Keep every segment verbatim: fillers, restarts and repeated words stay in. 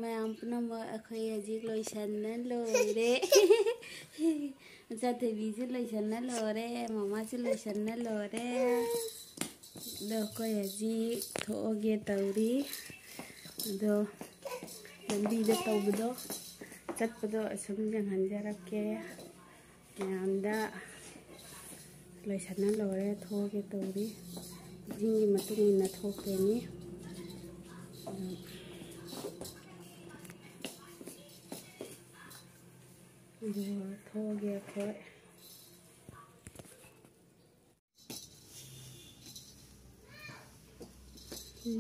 ꯃꯌꯥꯝ ꯄꯨꯝꯅꯃꯛ ꯑꯩꯈꯣꯏ ꯍꯧꯖꯤꯛ ꯂꯣꯏꯁꯟꯅ ꯂꯣꯏꯔꯦ꯫ ꯃꯆꯥꯊꯣꯏꯕꯤꯁꯨ ꯂꯣꯏꯁꯟꯅ ꯂꯣꯏꯔꯦ, ꯃꯃꯥꯁꯨ ꯂꯣꯏꯁꯟꯅ ꯂꯣꯏꯔꯦ꯫ ꯑꯗꯣ ꯑꯩꯈꯣꯏ ꯍꯧꯖꯤꯛ ꯊꯣꯛꯑꯒꯦ ꯇꯧꯔꯤ꯫ ꯑꯗꯣ ꯂꯝꯕꯤꯗ ꯇꯧꯕꯗꯣ, ꯆꯠꯄꯗꯣ ꯑꯁꯨꯝ ꯌꯦꯡꯍꯟꯖꯔꯛꯀꯦ꯫ ꯃꯌꯥꯝꯗ ꯂꯣꯏꯁꯟꯅ ꯂꯣꯏꯔꯦ, ꯊꯣꯛꯑꯒꯦ ꯇꯧꯔꯤ꯫ ꯆꯤꯡꯒꯤ ꯃꯇꯨꯡ ꯏꯟꯅ ꯊꯣꯛꯇꯣꯏꯅꯤ꯫ ꯑꯗꯨꯒ ꯊꯣꯛꯑꯒꯦ ꯑꯩꯈꯣꯏ꯫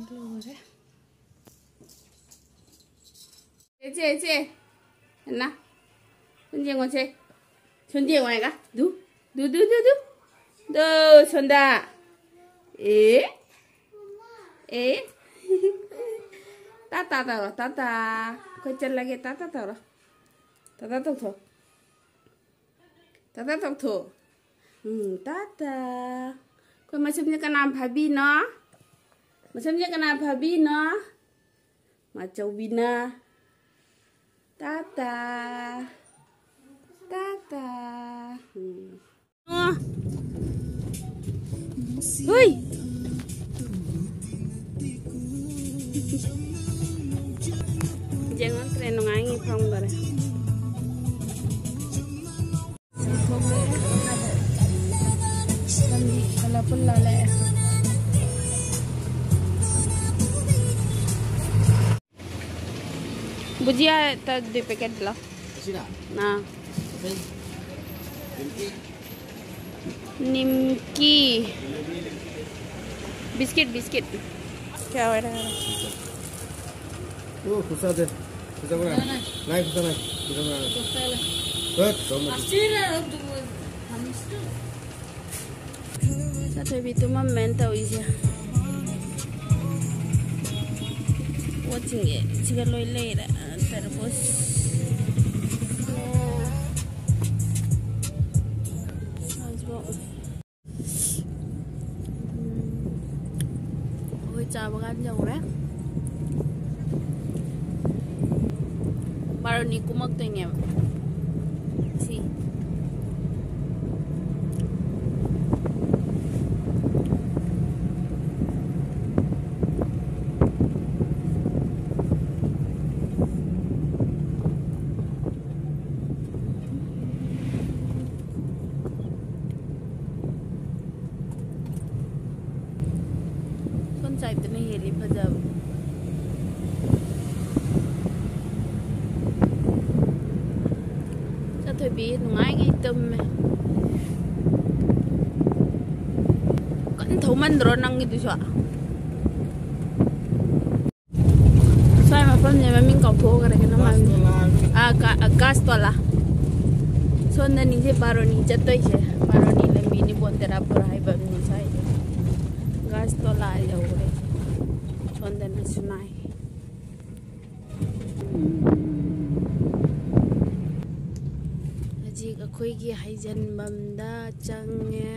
ꯂꯣꯏꯔꯦ꯫ ꯏꯆꯦ, ꯏꯆꯦ, ꯍꯦꯟꯅ, ꯁꯣꯝ ꯌꯦꯡꯉꯣꯁꯦ꯫ ꯁꯣꯝ ꯌꯦꯡꯉꯣ ꯍꯥꯏꯒ꯫ ꯗꯨ, ꯗꯨ, ꯗꯨ, ꯗꯨ, ꯗꯨ꯫ ꯗꯨ, ꯁꯣꯝꯗ꯫ ꯑꯦ, ꯑꯦ꯫ ꯇꯥꯇꯥ ꯇꯧꯔꯣ, ꯇꯥꯇꯥ꯫ ꯑꯩꯈꯣꯏ ꯆꯠꯂꯒꯦ, ꯇꯥꯇꯥ ꯇꯧꯔꯣ꯫ ꯇꯥꯇꯥ ꯇꯧꯊꯣꯛ꯫ ꯇꯥꯇꯥ ꯇꯧꯊꯣꯛ꯫ ꯎꯝ, ꯇꯥꯇꯥ꯫ ꯑꯩꯈꯣꯏ ꯃꯁꯝꯁꯦ ꯀꯅꯥ ꯐꯥꯕꯤꯅꯣ? ꯃꯁꯝꯁꯦ ꯀꯅꯥ ꯐꯥꯕꯤꯅꯣ? ꯃꯥꯆꯧꯕꯤꯅ꯫ ꯇꯥꯇꯥ꯫ ꯇꯥꯇꯥ꯫ ꯎꯝ꯫ ꯑꯣ꯫ ꯍꯨꯏ꯫ ꯌꯦꯡꯉꯛꯇ꯭ꯔꯦ, ꯅꯨꯡꯉꯥꯏꯉꯤ ꯐꯝꯈꯔꯦ꯫ ꯂꯝꯕꯤ ꯀꯂꯔꯐꯨꯜ ꯂꯥꯜꯂꯛꯑꯦ꯫ ꯕꯨꯖꯤꯌꯥ ꯇ ꯗꯨꯏ ꯄꯦꯀꯦꯠ ꯂꯥꯎ꯫ ꯑꯁꯤꯔꯥ? ꯑꯥ꯫ ꯑꯇꯩ? ꯅꯤꯝꯀꯤ? ꯅꯤꯝꯀꯤ꯫ Biscuit, biscuit. ꯀꯌꯥ ꯑꯣꯏꯔꯦ? ꯑꯣ, ꯈꯨꯠꯁꯥꯗꯦ꯫ ꯈꯨꯠꯁꯥ ꯈꯨꯠꯁꯥ꯫ ꯂꯥꯏ ꯈꯨꯠꯁꯥ ꯂꯥꯏ꯫ ꯈꯨꯠꯁꯥ ꯈꯨꯠꯁꯥ꯫ ꯍꯠ, ꯇꯧꯔꯝꯃꯣ꯫ ꯆꯥꯊꯣꯏꯕꯤ ꯇꯨꯝꯃꯝꯃꯦꯅ ꯇꯧꯔꯤꯁꯦ꯫ ꯄꯣꯠꯁꯤꯡꯁꯦ ꯁꯤꯒ ꯂꯣꯏ ꯂꯩꯔꯦ꯫ ꯇꯔꯕꯨꯁ꯫ ꯑꯩꯈꯣꯏ ꯆꯥꯕ ꯀꯥꯟ ꯌꯧꯔꯦ꯫ ꯕꯥꯔꯣꯅꯤ ꯀꯨꯝꯃꯛꯇꯣꯏꯅꯦꯕ꯫ ꯁꯤ꯫ ꯁꯣꯝ ꯁꯥꯏꯠꯇꯅ ꯍꯦꯜꯂꯤ ꯐꯖꯕ꯫ ꯆꯠꯊꯣꯏꯕꯤ ꯅꯨꯡꯉꯥꯏꯒꯩ ꯇꯨꯝꯃꯦ꯫ ꯀꯟꯅ ꯊꯧꯃꯟꯗ꯭ꯔꯣ ꯅꯪꯒꯤꯗꯨꯁꯨ? ꯁ꯭ꯋꯥꯏ ꯃꯐꯝꯁꯦ ꯃꯃꯤꯡ ꯀꯥꯎꯊꯣꯛꯈ꯭ꯔꯦ, ꯀꯩꯅꯣ ꯃꯃꯤꯡ꯫ ꯑꯥ, ꯒꯥꯁ ꯇꯣꯂꯥ꯫ ꯁꯣꯝꯗꯅꯤꯁꯦ ꯕꯥꯔꯣꯅꯤ ꯆꯠꯇꯣꯏꯁꯦ꯫ ꯕꯥꯔꯣꯅꯤ ꯂꯝꯕꯤꯅꯤ, ꯕꯣꯟꯗꯦꯔꯥꯄꯨꯔ ꯍꯥꯏꯕ ꯃꯤ ꯁ꯭ꯋꯥꯏꯁꯦ꯫ ꯒꯥꯁ ꯇꯣꯂꯥ ꯌꯧꯈ꯭ꯔꯦ꯫ ꯁꯣꯝꯗꯅ ꯁꯤꯃꯥꯏ꯫ ꯍꯧꯖꯤꯛ ꯑꯩꯈꯣꯏꯒꯤ ꯍꯩꯖꯤꯟꯐꯝꯗ ꯆꯪꯉꯦ꯫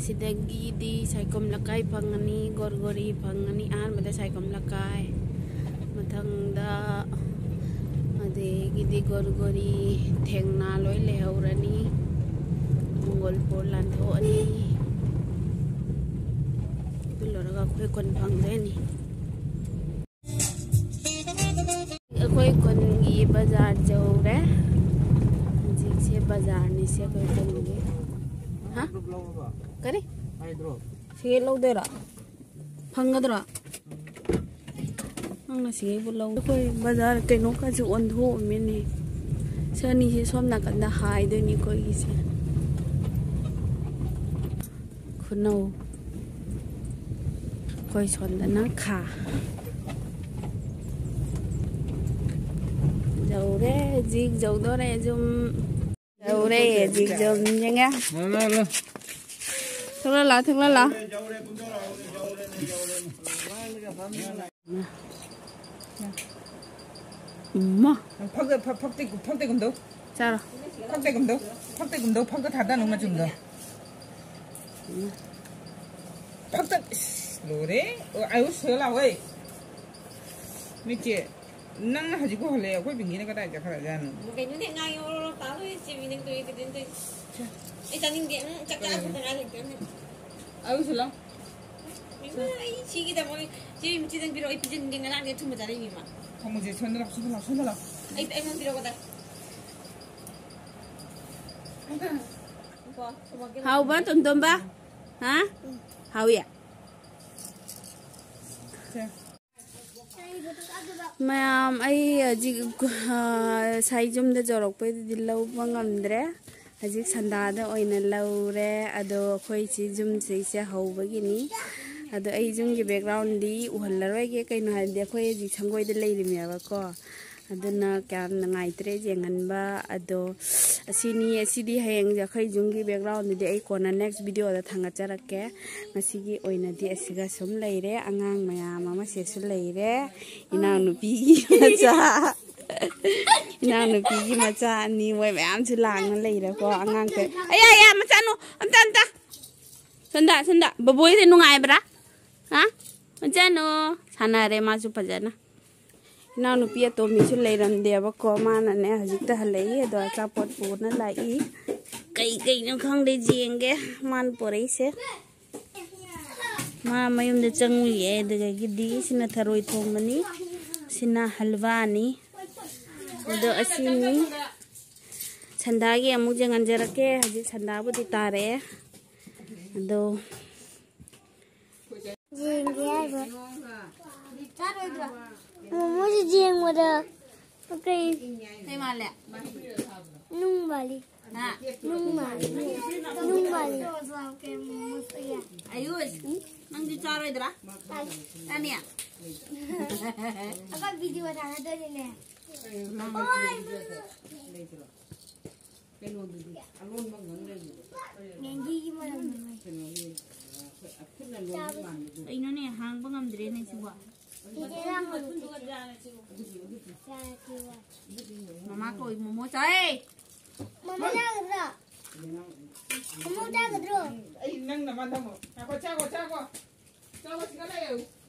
ꯁꯤꯗꯒꯤꯗꯤ ꯁꯥꯏꯈꯣꯝ ꯂꯩꯀꯥꯏ ꯐꯪꯉꯅꯤ, ꯒꯣꯔꯒꯣꯔꯤ ꯐꯪꯉꯅꯤ꯫ ꯑꯍꯥꯟꯕꯗ ꯁꯥꯏꯈꯣꯝ ꯂꯩꯀꯥꯏ, ꯃꯊꯪꯗ ꯑꯗꯒꯤꯗꯤ ꯒꯣꯔꯒꯣꯔꯤ, ꯊꯦꯡꯅ ꯂꯣꯏ ꯂꯩꯍꯧꯔꯅꯤ꯫ ꯃꯣꯡꯒꯣꯜꯄꯨꯔ ꯂꯥꯟꯊꯣꯛꯑꯅꯤ꯫ ꯑꯗꯨ ꯂꯣꯏꯔꯒ ꯑꯩꯈꯣꯏ ꯈꯨꯟ ꯐꯪꯗꯣꯏꯅꯤ꯫ ꯑꯩꯈꯣꯏ ꯈꯨꯟꯒꯤ ꯕꯖꯥꯔ ꯌꯧꯔꯦ꯫ ꯍꯧꯖꯤꯛꯁꯦ ꯕꯖꯥꯔꯅꯤꯁꯦ ꯑꯩꯈꯣꯏ ꯈꯨꯟꯒꯤ꯫ ꯍꯥ? ꯀꯔꯤ? ꯁꯤꯒꯩ ꯂꯧꯗꯣꯏꯔꯣ? ꯐꯪꯒꯗ꯭ꯔꯣ? ꯅꯪꯅ ꯁꯤꯒꯩꯕꯨ ꯂꯧ꯫ ꯑꯩꯈꯣꯏ ꯕꯖꯥꯔ ꯀꯩꯅꯣꯀꯥꯁꯦ ꯑꯣꯟꯊꯣꯛꯑꯝꯃꯦꯅꯦ꯫ ꯁꯤ ꯑꯅꯤꯁꯦ ꯁꯣꯝ ꯅꯥꯀꯟꯗ ꯍꯥꯏꯗꯣꯏꯅꯤ ꯑꯩꯈꯣꯏꯒꯤꯁꯦ꯫ ꯈꯨꯅꯧ꯫ ꯑꯩꯈꯣꯏ ꯁꯣꯝꯗꯅ ꯈꯥ꯫ ꯌꯧꯔꯦ ꯍꯧꯖꯤꯛ, ꯌꯧꯗꯣꯔꯦ ꯁꯨꯝ꯫ ꯌꯧꯔꯦ ꯍꯧꯖꯤꯛ ꯁꯨꯝ ꯌꯦꯡꯉꯦ꯫ ꯂꯥꯛꯑꯣ, ꯂꯥꯛꯑꯣ, ꯂꯥꯛꯑꯣ꯫ ꯊꯣꯛꯂꯛꯑꯣ, ꯂꯥꯛꯑꯣ, ꯊꯣꯛꯂꯛꯑꯣ, ꯂꯥꯛꯑꯣ꯫ ꯏꯃꯥ꯫ ꯐꯛꯇ-, ꯐꯛ-, ꯐꯛꯇ-, ꯐꯛꯇꯒꯨꯝꯗꯧ꯫ ꯆꯥꯔꯣ꯫ ꯐꯛꯇꯒꯨꯝꯗꯧ꯫ ꯐꯛꯇꯒꯨꯝꯗꯧ꯫ ꯐꯛꯇ ꯊꯥꯗꯅꯨ ꯃꯆꯨꯝꯗꯣ꯫ ꯐꯛꯇ-, ꯏꯁ, ꯂꯣꯏꯔꯦ꯫ ꯑꯣ, ꯑꯌꯨ ꯁꯤꯗ ꯂꯥꯛꯑꯣꯏ꯫ ꯃꯤꯠꯁꯦ, ꯅꯪꯅ ꯍꯧꯖꯤꯛꯄꯨ ꯍꯜꯂꯛꯑꯦ, ꯑꯩꯈꯣꯏ ꯄꯤꯡꯀꯤꯅ ꯀꯗꯥꯏ ꯆꯠꯈ꯭ꯔꯖꯥꯠꯅꯣ? ꯀꯩꯅꯣꯅꯦ, ꯉꯥ ꯌꯣꯔꯣ ꯌꯣꯔꯣ ꯇꯥ ꯂꯣꯏꯔꯦ, ꯆꯦꯃꯤ, ꯅꯪ ꯇꯧꯔꯤ ꯈꯨꯗꯤꯡ ꯇꯧꯔꯤ꯫ ꯑꯩ ꯆꯥꯅꯤꯡꯗꯦ, ꯎꯝ, ꯆꯥꯛ ꯆꯥ ꯀꯩꯅꯣ? ꯈꯛꯇ ꯉꯥꯏ ꯂꯩꯇ꯭ꯔꯕꯅꯦ꯫ ꯑꯗꯨ ꯁꯤꯜꯂꯣ꯫ ꯏꯃꯥ, ꯑꯩ ꯁꯤꯒꯦ ꯇꯧꯕ꯫ ꯆꯦ, ꯃꯤꯠꯁꯦ ꯅꯪ ꯄꯤꯔꯛꯑꯣ, ꯑꯩ ꯄꯤꯖꯅꯤꯡꯗꯦ, ꯉꯔꯥꯡꯗꯤ ꯑꯊꯨꯝꯕ ꯆꯥꯔꯛꯏꯅꯦ, ꯏꯃꯥ꯫ ꯊꯝꯃꯣꯁꯦ, ꯁꯣꯝꯗ ꯂꯥꯛꯑꯣ, ꯁꯣꯝꯗ ꯂꯥꯛꯑꯣ, ꯁꯣꯝꯗ ꯂꯥꯛꯑꯣ꯫ ꯑꯩ, ꯑꯩꯉꯣꯟꯗ ꯄꯤꯔꯛꯑꯣ, ꯀꯗꯥꯏ? ꯍꯥꯎꯕ, ꯇꯣꯝꯇꯣꯝꯕ? ꯍꯥ? ꯍꯥꯎꯏ? ꯁꯦ꯫ ꯃꯌꯥꯝ, ꯑꯩ ꯍꯧꯖꯤꯛ, ꯑ, ꯉꯁꯥꯏ ꯌꯨꯝꯗ ꯌꯧꯔꯛꯄꯩꯗꯨꯗꯤ ꯂꯧꯕ ꯉꯝꯗ꯭ꯔꯦ꯫ ꯍꯧꯖꯤꯛ ꯁꯟꯗꯥꯗ ꯑꯣꯏꯅ ꯂꯧꯔꯦ꯫ ꯑꯗꯣ ꯑꯩꯈꯣꯏ ꯁꯤ ꯌꯨꯝꯁꯤꯁꯦ ꯍꯧꯕꯒꯤꯅꯤ꯫ ꯑꯗꯣ ꯑꯩ ꯌꯨꯝꯒꯤ backgroundꯗꯤ ꯎꯍꯜꯂꯔꯣꯏꯒꯦ, ꯀꯩꯅꯣ ꯍꯥꯏꯔꯗꯤ ꯑꯩꯈꯣꯏ ꯍꯧꯖꯤꯛ ꯁꯪꯒꯣꯏꯗ ꯂꯩꯔꯤꯃꯦꯕꯀꯣ꯫ ꯑꯗꯨꯅ ꯀꯌꯥꯝ ꯅꯨꯡꯉꯥꯏꯇ꯭ꯔꯦ ꯌꯦꯡꯍꯟꯕ꯫ ꯑꯗꯣ ꯑꯁꯤꯅꯤ, ꯑꯁꯤꯗꯤ ꯍꯌꯦꯡꯁꯦ ꯑꯩꯈꯣꯏ ꯌꯨꯝꯒꯤ backgroundꯗꯨꯗꯤ ꯑꯩ ꯀꯣꯟꯅ next videoꯗ ꯊꯥꯡꯒꯠꯆꯔꯛꯀꯦ꯫ ꯉꯁꯤꯒꯤ ꯑꯣꯏꯅꯗꯤ ꯑꯁꯤꯒ ꯁꯨꯝ ꯂꯩꯔꯦ꯫ ꯑꯉꯥꯡ ꯃꯌꯥꯝ ꯑꯃꯁꯤꯁꯨ ꯂꯩꯔꯦ꯫ ꯏꯅꯥꯎꯅꯨꯄꯤꯒꯤ ꯃꯆꯥ꯫ ꯏꯅꯥꯎꯅꯨꯄꯤꯒꯤ ꯃꯆꯥ ꯑꯅꯤ, ꯃꯣꯏ ꯃꯌꯥꯝꯁꯨ ꯂꯥꯡꯅ ꯂꯩꯔꯦꯀꯣ꯫ ꯑꯉꯥꯡꯁꯦ, ꯑꯌꯥ, ꯑꯌꯥ, ꯃꯆꯥꯅꯨ, ꯑꯝꯇ, ꯑꯝꯇ꯫ ꯁꯣꯝꯗ, ꯁꯣꯝꯗ꯫ ꯕꯕꯣꯏꯁꯦ ꯅꯨꯡꯉꯥꯏꯕ꯭ꯔꯥ? ꯍꯥ? ꯃꯆꯥꯅꯨ꯫ ꯁꯥꯟꯅꯔꯦ ꯃꯥꯁꯨ ꯐꯖꯅ꯫ ꯏꯅꯥꯎꯅꯨꯄꯤ ꯑꯇꯣꯝꯕꯤꯁꯨ ꯂꯩꯔꯝꯗꯦꯕꯀꯣ, ꯃꯥꯅꯅꯦ ꯍꯧꯖꯤꯛꯇ ꯍꯜꯂꯛꯏ꯫ ꯑꯗꯣ ꯑꯆꯥꯄꯣꯠ ꯄꯨꯅ ꯂꯥꯛꯏ꯫ ꯀꯩ ꯀꯩꯅꯣ ꯈꯪꯗꯦ, ꯌꯦꯡꯒꯦ ꯃꯥꯅ ꯄꯣꯔꯛꯏꯁꯦ꯫ ꯃꯥ ꯃꯌꯨꯝꯗ ꯆꯪꯉꯨꯏꯌꯦ꯫ ꯑꯗꯨꯗꯒꯤꯗꯤ ꯁꯤꯅ ꯊꯔꯣꯏ ꯊꯣꯡꯕꯅꯤ, ꯁꯤꯅ ꯍꯜꯋꯥꯅꯤ꯫ ꯑꯗꯣ ꯑꯁꯤꯅꯤ꯫ ꯁꯟꯗꯥꯒꯤ ꯑꯃꯨꯛ ꯌꯦꯡꯍꯟꯖꯔꯛꯀꯦ꯫ ꯍꯧꯖꯤꯛ ꯁꯟꯗꯥꯕꯨꯗꯤ ꯇꯥꯔꯛꯑꯦ꯫ ꯑꯗꯣ ꯌꯦꯡꯒꯦ ꯍꯥꯏꯕ꯫ ꯆꯥꯔꯣꯏꯗ꯭ꯔꯣ? ꯃꯣꯃꯣꯁꯦ ꯌꯦꯡꯕꯗ ꯀꯩ ꯀꯩ ꯃꯥꯜꯂꯦ? ꯅꯨꯡ ꯃꯥꯜꯂꯤ꯫ ꯍꯥ? ꯅꯨꯡ ꯃꯥꯜꯂꯤ꯫ ꯅꯨꯡ ꯃꯥꯜꯂꯤ꯫ ꯑꯌꯨꯁ, ꯅꯪꯗꯤ ꯆꯥꯔꯣꯏꯗ꯭ꯔꯥ? ꯆꯥꯅꯤ꯫ ꯑꯩꯈꯣꯏ video ꯊꯥꯒꯠꯇꯣꯏꯅꯤꯅꯦ꯫ ꯃꯦꯡꯒꯤꯒꯤ ꯃꯔꯝꯗ ꯃꯣꯏ꯫ ꯀꯩꯅꯣꯅꯦ, ꯍꯥꯡꯕ ꯉꯝꯗ꯭ꯔꯦꯅꯦ ꯁꯤꯕꯣ꯫ ꯃꯃꯥ ꯀꯧꯏ, ꯃꯣꯃꯣ ꯆꯥꯏ꯫ ꯃꯃꯥ ꯆꯥꯒꯗ꯭ꯔꯣ? ꯃꯃꯥ ꯆꯥꯒꯗ꯭ꯔꯣ? ꯑꯩ ꯅꯪ ꯅꯃꯥ ꯊꯝꯃꯣ꯫ ꯉꯥꯏꯈꯣ, ꯆꯥꯈꯣ, ꯆꯥꯈꯣ꯫ ꯆꯥꯈꯣ, ꯁꯤꯗ ꯂꯩꯌꯨ꯫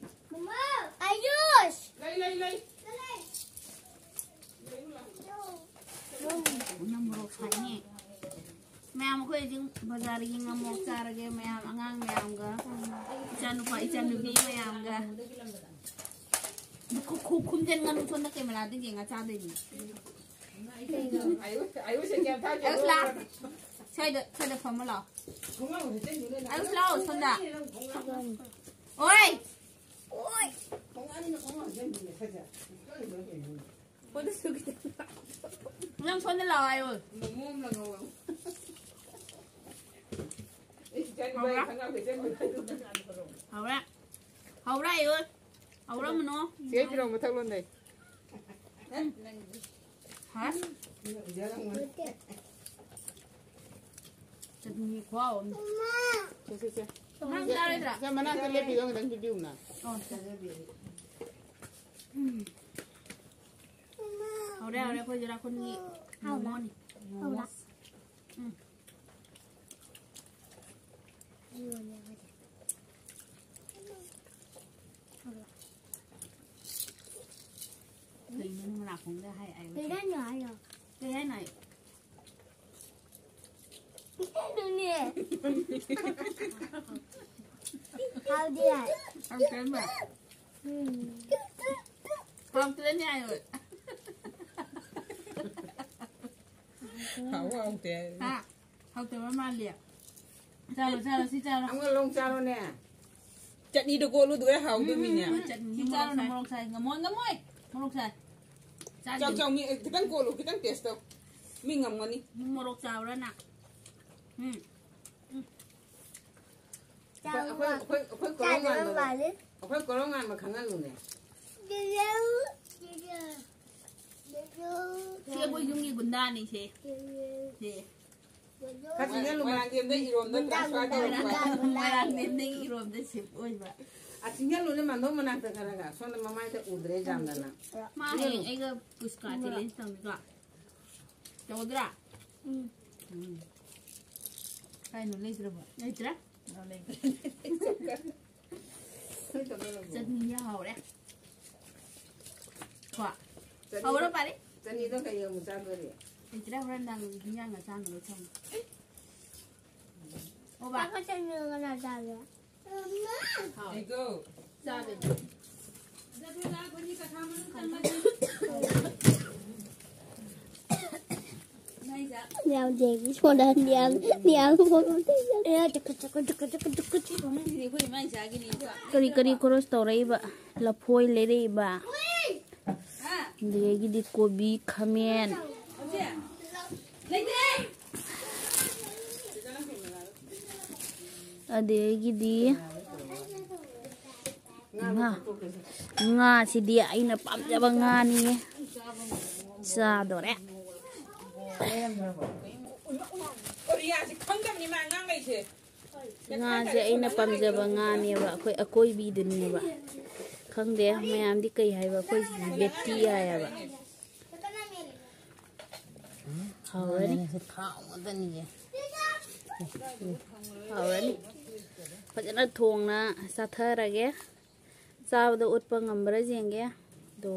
ꯑꯌꯨꯁ! ꯂꯩ, ꯂꯩ, ꯂꯩ꯫ ꯅꯪ ꯃꯣꯔꯣꯛ ꯁꯥꯏꯅꯦ꯫ ꯃꯌꯥꯝ ꯑꯩꯈꯣꯏ ꯍꯧꯖꯤꯛ ꯕꯖꯥꯔꯒꯤ ꯉꯥꯃꯣꯛ ꯆꯥꯔꯒꯦ ꯃꯌꯥꯝ, ꯑꯉꯥꯡ ꯃꯌꯥꯝꯒ, ꯏꯆꯥꯅꯨꯄꯥ, ꯏꯆꯥꯅꯨꯄꯤ ꯃꯌꯥꯝꯒ꯫ ꯈꯨ-, ꯈꯨ-, ꯈꯨꯝꯖꯟꯒꯅꯨ, ꯁꯣꯝꯗ cameraꯗ ꯌꯦꯡꯉ ꯆꯥꯗꯣꯏꯅꯤ꯫ ꯑꯌꯨꯁ ꯂꯥꯛ꯫ ꯁ꯭ꯋꯥꯏꯗ, ꯁ꯭ꯋꯥꯏꯗ ꯐꯝꯃ ꯂꯥꯛꯑꯣ꯫ ꯑꯌꯨꯁ ꯂꯥꯛꯑꯣ, ꯁꯣꯝꯗ꯫ ꯑꯣꯏ! ꯑꯣꯏ! ꯅꯪ ꯁꯣꯝꯗ ꯂꯥꯛꯑꯣ ꯍꯥꯏꯌꯣ꯫ ꯍꯧꯔꯦ꯫ ꯍꯧꯔꯦ ꯍꯥꯏꯌꯣ꯫ ꯍꯧꯔꯝꯃꯅꯣ꯫ ꯆꯦ ꯐꯤꯔꯣꯟ ꯃꯊꯛ ꯂꯣꯟꯗꯩ꯫ ꯍꯥ? ꯆꯠꯅꯤ ꯈꯨꯍꯥꯎ ꯑꯃ꯫ ꯁꯦ, ꯁꯦ, ꯁꯦ꯫ ꯅꯪ ꯆꯥꯔꯣꯏꯗ꯭ꯔꯥ? ꯁꯦ, ꯃꯅꯥꯛꯇ ꯂꯦꯞꯄꯤꯗꯣ ꯈꯤꯇꯪ ꯄꯤꯕꯤꯌꯨꯅ꯫ ꯑꯣ, ꯁꯦ꯫ ꯎꯝ꯫ ꯍꯧꯔꯦ, ꯍꯧꯔꯦ, ꯑꯩꯈꯣꯏ ꯖꯨꯔꯥꯈꯨꯟꯒꯤ ꯃꯣꯃꯣꯅꯤ꯫ ꯍꯧꯔꯦ꯫ ꯎꯝ꯫ ꯀꯩꯅꯣ ꯅꯪ ꯂꯥꯛꯐꯝꯗ ꯍꯥꯏ, ꯑꯩ ꯀꯩ ꯍꯥꯏꯅꯣ ꯍꯥꯏꯌꯣ꯫ ꯀꯩ ꯍꯥꯏꯅꯣ ꯍꯥꯏꯌꯣ? ꯀꯩꯅꯣꯅꯦ꯫ ꯍꯥꯎꯗꯤ ꯍꯥꯏ꯫ ꯌꯥꯝ ꯀꯟꯕ꯫ ꯎꯝ꯫ ꯍꯥꯎꯇ꯭ꯔꯅꯦ ꯍꯥꯏꯌꯣ꯫ ꯍꯥꯎ ꯍꯥꯎꯇꯦ ꯍꯥꯏ꯫ ꯍꯥ? ꯍꯥꯎꯇꯕ ꯃꯥꯜꯂꯤ꯫ ꯆꯥꯔꯣ, ꯆꯥꯔꯣ, ꯁꯤ ꯆꯥꯔꯣ꯫ ꯑꯃꯒ ꯂꯣꯡ ꯆꯥꯔꯣꯅꯦ꯫ ꯆꯠꯅꯤꯗꯣ ꯀꯣꯠꯂꯨꯗꯨꯒ ꯍꯥꯎꯗꯣꯃꯤꯅꯦ꯫ ꯎꯝ, ꯆꯠꯅꯤ ꯁꯤ ꯆꯥꯔꯣ, ꯃꯣꯔꯣꯛ ꯁꯥꯏ꯫ ꯃꯣꯔꯣꯛ ꯁꯥꯏ꯫ ꯉꯝꯃꯣ, ꯉꯝꯃꯣꯏ꯫ ꯃꯣꯔꯣꯛ ꯁꯥꯏ꯫ ꯆꯥꯒꯦ꯫ ꯆꯥꯎ, ꯆꯥꯎ, ꯃꯤ ꯈꯤꯇꯪ ꯀꯣꯠꯂꯨ, ꯈꯤꯇꯪ taste ꯇꯧ꯫ ꯃꯤ ꯉꯝꯒꯅꯤ꯫ ꯃꯣꯔꯣꯛ ꯆꯥꯕ꯭ꯔꯥ ꯅꯪ? ꯎꯝ꯫ ꯎꯝ꯫ ꯑꯩꯈꯣꯏ, ꯑꯩꯈꯣꯏ, ꯑꯩꯈꯣꯏ, ꯑꯩꯈꯣꯏ ꯀꯣꯔꯧ ꯆꯥꯗꯕ ꯉꯥꯟꯕꯗꯣ꯫ ꯃꯥꯜꯂꯤ꯫ ꯑꯩꯈꯣꯏ ꯀꯣꯔꯧ ꯉꯥꯟꯕ ꯈꯪꯍꯜꯂꯨꯅꯦ꯫ ꯁꯤ ꯑꯩꯈꯣꯏ ꯌꯨꯝꯒꯤ ꯒꯨꯟꯗꯥꯅꯤ ꯁꯦ꯫ ꯁꯦ꯫ ꯈꯔ ꯆꯤꯡꯁꯤꯜꯂꯨ, ꯃꯣꯏꯔꯥꯡꯊꯦꯝꯗ ꯏꯔꯣꯝꯗ transfer ꯇꯧꯔꯛꯄ꯫ ꯃꯣꯏꯔꯥꯡꯊꯦꯝꯗꯒꯤ ꯏꯔꯣꯝꯗ shift ꯑꯣꯏꯕ꯫ ꯑ, ꯆꯤꯡꯁꯤꯜꯂꯨꯅꯦ, ꯃꯥꯟꯗꯣ ꯃꯅꯥꯛꯇ ꯈꯔ ꯈꯔ꯫ ꯁꯣꯝꯗ ꯃꯃꯥꯏꯗ ꯎꯗ꯭ꯔꯦ ꯌꯥꯝꯗꯅ꯫ ꯃꯥ ꯍꯌꯦꯡ ꯑꯩꯒ ꯄꯨꯁꯀꯥ challenge ꯇꯧꯅꯤꯀꯣ꯫ ꯇꯧꯗ꯭ꯔꯥ? ꯎꯝ꯫ ꯎꯝ꯫ ꯀꯥꯏꯅꯣ ꯂꯩꯇ꯭ꯔꯕꯣ? ꯂꯩꯇ꯭ꯔꯦ꯫ ꯑ, ꯂꯩꯇ꯭ꯔꯦ꯫ ꯆꯠꯅꯤ ꯌꯥꯍꯧꯔꯦ꯫ ꯀꯣ? ꯆꯠꯅꯤ꯫ ꯍꯧꯔꯣ, ꯄꯥꯔꯤ꯫ ꯆꯠꯅꯤꯗꯣ ꯀꯩ ꯑꯃꯨꯛ ꯆꯥꯗꯣꯔꯤ? ꯂꯩꯇ꯭ꯔꯦ, ꯍꯣꯔꯦꯟ ꯅꯪ ꯍꯤꯟꯖꯥꯡꯒ ꯆꯥꯅꯕ ꯊꯝꯃꯨ꯫ ꯑꯣ, ꯕꯥ꯫ ꯆꯥꯛꯀ ꯆꯠꯅꯤꯒ ꯀꯅꯥ ꯆꯥꯒꯦ? ꯍꯥꯎ꯫ ꯑꯩꯗꯣ꯫ ꯆꯥꯗꯣꯏꯅꯦ꯫ ꯌꯥꯝ ꯌꯦꯡꯉꯤ, ꯁꯣꯝꯗ ꯅꯤꯌꯥꯝ, ꯅꯤꯌꯥꯝ ꯐꯣꯟ ꯇꯧꯔꯤ꯫ ꯑꯦ, ꯆꯀꯠ, ꯆꯀꯠ, ꯆꯀꯠ, ꯆꯀꯠ, ꯆꯀꯠ꯫ ꯀꯔꯤ ꯀꯔꯤ ꯈꯣꯔꯣꯁ ꯇꯧꯔꯛꯏꯕ? ꯂꯐꯣꯏ ꯂꯩꯔꯛꯏꯕ꯫ ꯑꯗꯒꯤꯗꯤ ꯀꯣꯕꯤ, ꯈꯥꯃꯦꯟ꯫ ꯑꯗꯒꯤꯗꯤ ꯉꯥ, ꯉꯥꯁꯤꯗꯤ ꯑꯩꯅ ꯄꯥꯝꯖꯕ ꯉꯥꯅꯤ꯫ ꯆꯥꯗꯣꯔꯦ꯫ ꯀꯣꯔꯤꯌꯥꯁꯤ ꯈꯪꯗꯕꯅꯤ ꯃꯥ ꯑꯉꯥꯡꯈꯩꯁꯦ꯫ ꯉꯥꯁꯦ ꯑꯩꯅ ꯄꯥꯝꯖꯕ ꯉꯥꯅꯦꯕ, ꯑꯩꯈꯣꯏ ꯑꯀꯣꯏꯕꯤꯗꯨꯅꯦꯕ꯫ ꯈꯪꯗꯦ ꯃꯌꯥꯝꯗꯤ ꯀꯩ ꯍꯥꯏꯕ, ꯑꯩꯈꯣꯏ ꯕꯦꯠꯇꯤ ꯍꯥꯏꯌꯦꯕ꯫ ꯍꯥꯎꯔꯅꯤ꯫ ꯊꯥꯎ ꯉꯥꯛꯇꯅꯤꯌꯦ꯫ ꯍꯥꯎꯔꯅꯤ꯫ ꯐꯖꯅ ꯊꯣꯡꯅ ꯆꯥꯊꯔꯒꯦ꯫ ꯆꯥꯕꯗ ꯎꯠꯄ ꯉꯝꯕ꯭ꯔꯥ ꯌꯦꯡꯒꯦ꯫ ꯑꯗꯣ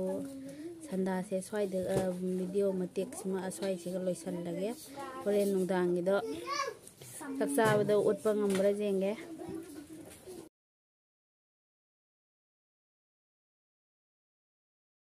ꯁꯟꯗꯥꯁꯦ ꯁ꯭ꯋꯥꯏꯗ, ꯑ, ꯚꯤꯗꯤꯑꯣ ꯃꯇꯦꯛꯁꯤꯃ ꯑꯁ꯭ꯋꯥꯏꯁꯤꯒ ꯂꯣꯏꯁꯤꯜꯂꯒꯦ꯫ ꯍꯣꯔꯦꯟ ꯅꯨꯡꯗꯥꯡꯒꯤꯗꯣ ꯆꯥꯛ ꯆꯥꯕꯗ ꯎꯠꯄ ꯉꯝꯕ꯭ꯔꯥ ꯌꯦꯡꯒꯦ꯫